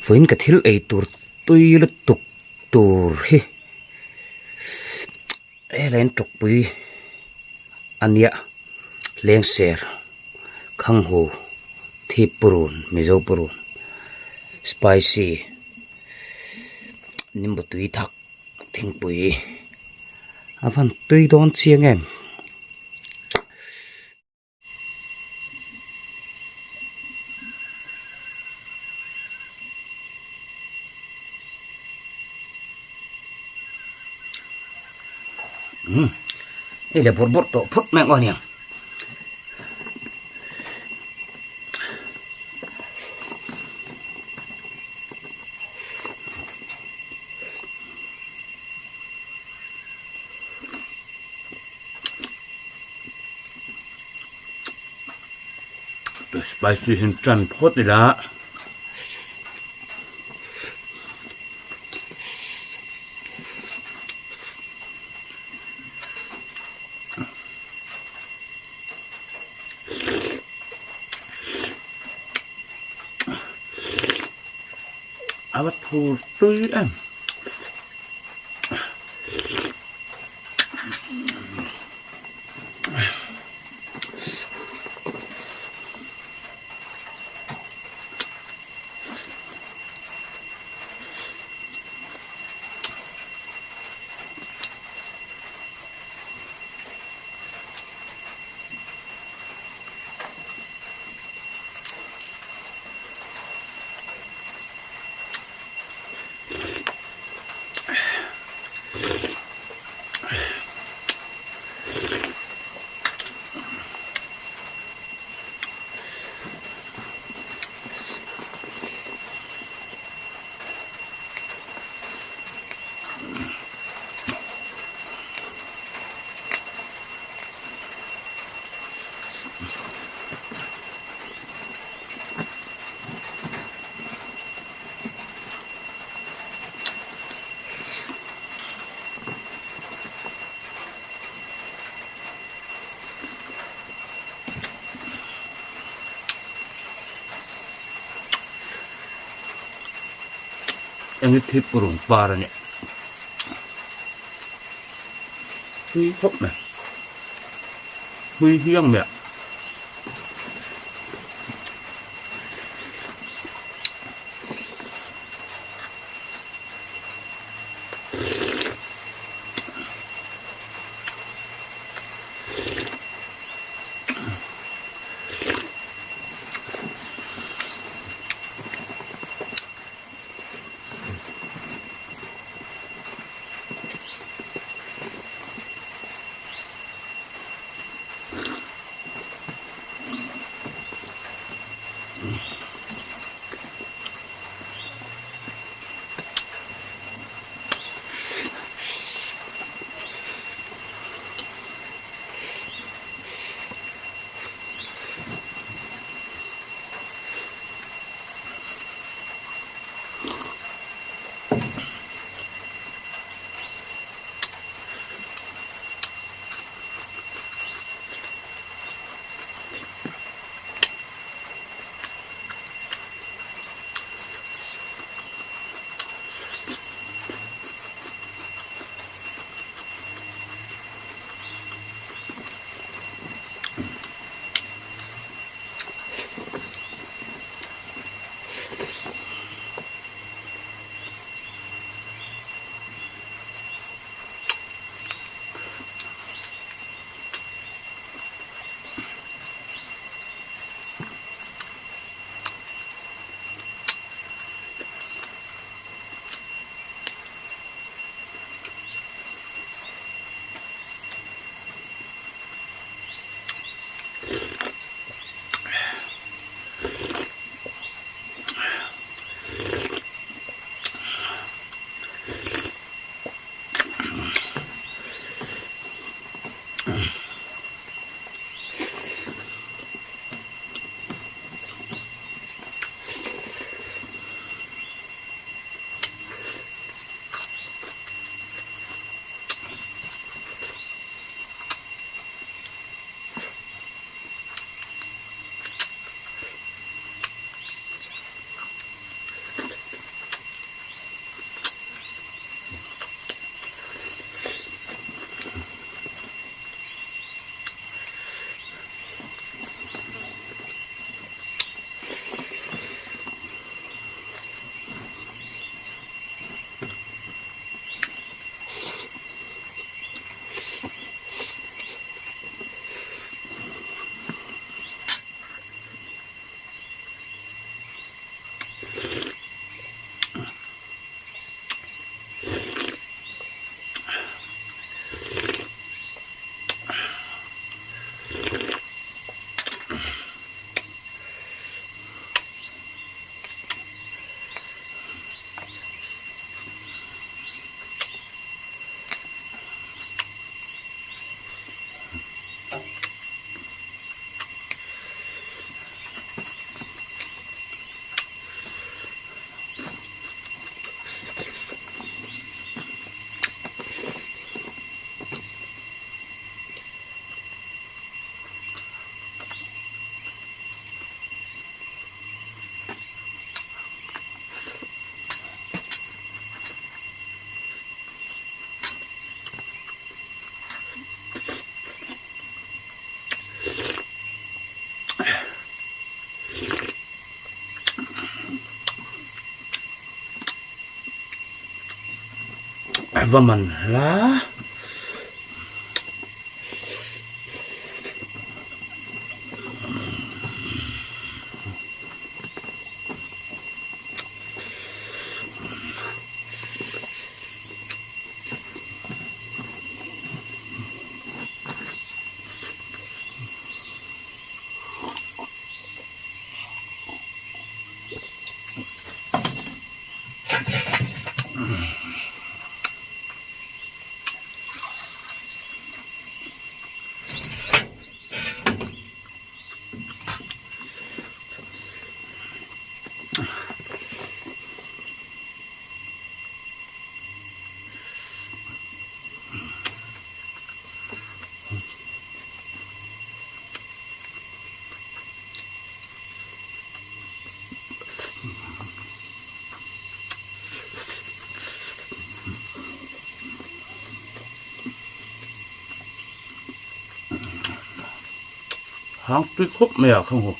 Vawiin ka thil ei tur tui lutuk tur hi helai an tawkpui a nia lengser khanghu thip purun mizo purun spicy nimbu tui thak thingpui a van tui dawn chiang em. Umm hei le bawrh bawrh tawh phawt mai ang aw hniang. Spicy hian tan phawt ila. A va thur tui em. Eng thip run par a nih tui khawp mai tui hiang mai a. Va man hla. Hang tui khawp mai ah kha hmu.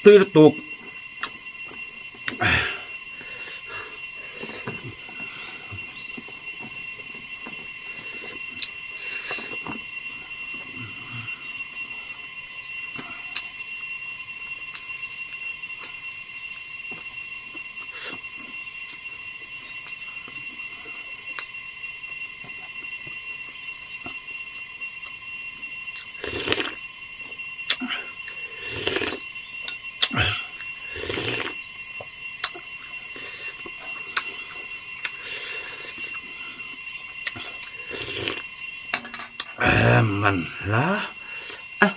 Tui lutuk. Man hla a.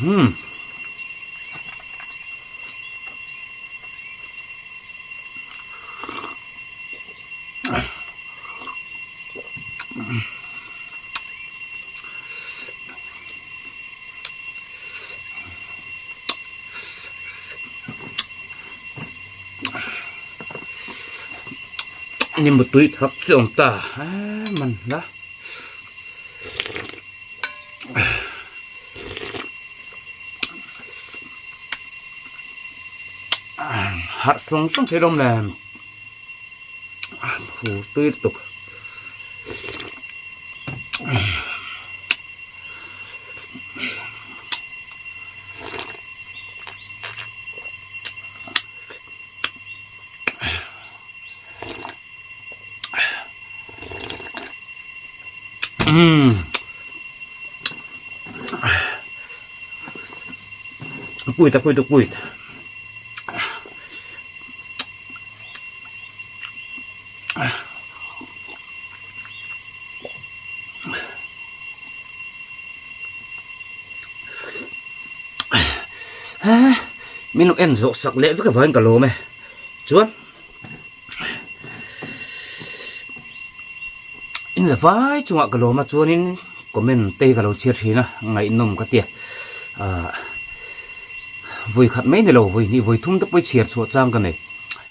Hmm. Nimbu tui thak chu awm ta a man la. Harh sawng sawng thei lawm le hu tui lutuk. Umm Puita puita puita. Min lo en zawh sak leh vek avangin ka lawm e. Chuan in la vai chungah ka lawm a chuanin comment te hi ka lo chhiar thin a ngaihnawm ka tia ah vawi khat mai ni lo vawi hnih vawi thum te pawh i chhiar chhuah chang ka nei.